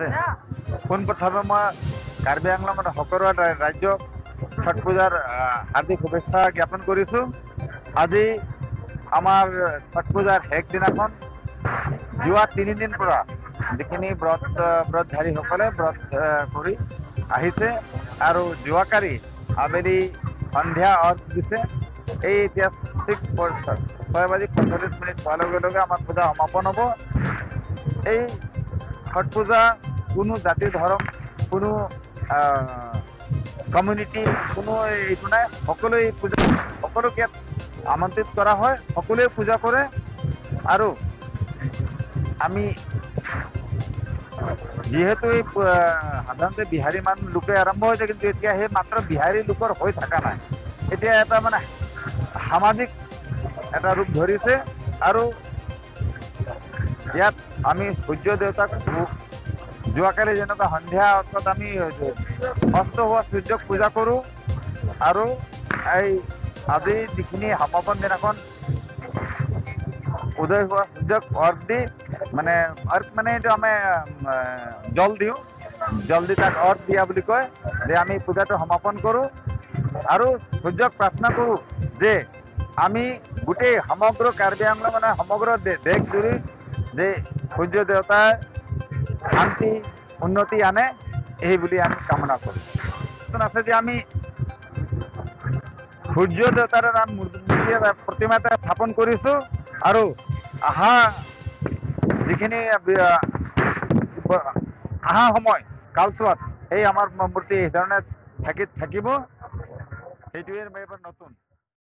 আছে। পোনপ্ৰথমে মই কাৰ্বি আংলঙত সকলো ৰাজ্যক ছট পূজাৰ হাৰ্দিক শুভেচ্ছা জ্ঞাপন কৰিছোঁ। আজি আমাৰ ছট পূজাৰ শেষ দিনাখন যোৱা তিনিদিন পৰা যিখিনি ব্ৰতধাৰীসকলে ব্ৰত কৰি আহিছে আৰু যোৱাকালি আবেলি সন্ধিয়া অৰ্ঘ দিছে। এই এতিয়া 6:45 হোৱাৰ লগে লগে আমাৰ পূজা সমাপন হ'ব। এই ছট পূজা কোনো জাতি ধৰ্ম, কোনো কমিউনিটি, কোনো এইটো নাই, সকলোৱে এই পূজা, সকলোকে ইয়াত আমন্ত্ৰিত কৰা হয়, সকলোৱে পূজা কৰে। আৰু আমি যিহেতু এই সাধাৰণতে বিহাৰী মানুহ লোকে আৰম্ভ হৈছে, কিন্তু এতিয়া সেই মাত্ৰ বিহাৰী লোকৰ হৈ থকা নাই, এতিয়া এটা মানে সামাজিক এটা ৰূপ ধৰিছে। আৰু ইয়াত আমি সূৰ্য দেৱতাক যোৱাকালি যেনেকুৱা সন্ধিয়া অৰ্থাৎ আমি অস্ত হোৱা সূৰ্যক পূজা কৰোঁ, আৰু এই আজি যিখিনি সমাপন দিনাখন উদয় হোৱা সূৰ্যক অৰ্ঘ দি, মানে অৰ্ঘ মানে এইটো আমি জল দিওঁ, জল দি তাক অৰ্ঘ দিয়া বুলি কয়, যে আমি পূজাটো সমাপন কৰোঁ আৰু সূৰ্যক প্ৰাৰ্থনা কৰোঁ যে আমি গোটেই সমগ্ৰ কাৰ্বি আংলং মানে সমগ্ৰ দেশ জুৰি যে সূৰ্য দেৱতাই শান্তি উন্নতি আনে, এই বুলি আমি কামনা কৰোঁ। আছে যে আমি সূৰ্য দেৱতাৰ মূৰ্তি প্ৰতিমা এটা স্থাপন কৰিছোঁ, আৰু অহা যিখিনি অহা সময় কালচোৱাত এই আমাৰ মূৰ্তি এই ধৰণে থাকিব। সেইটোৱে এইবাৰ নতুন।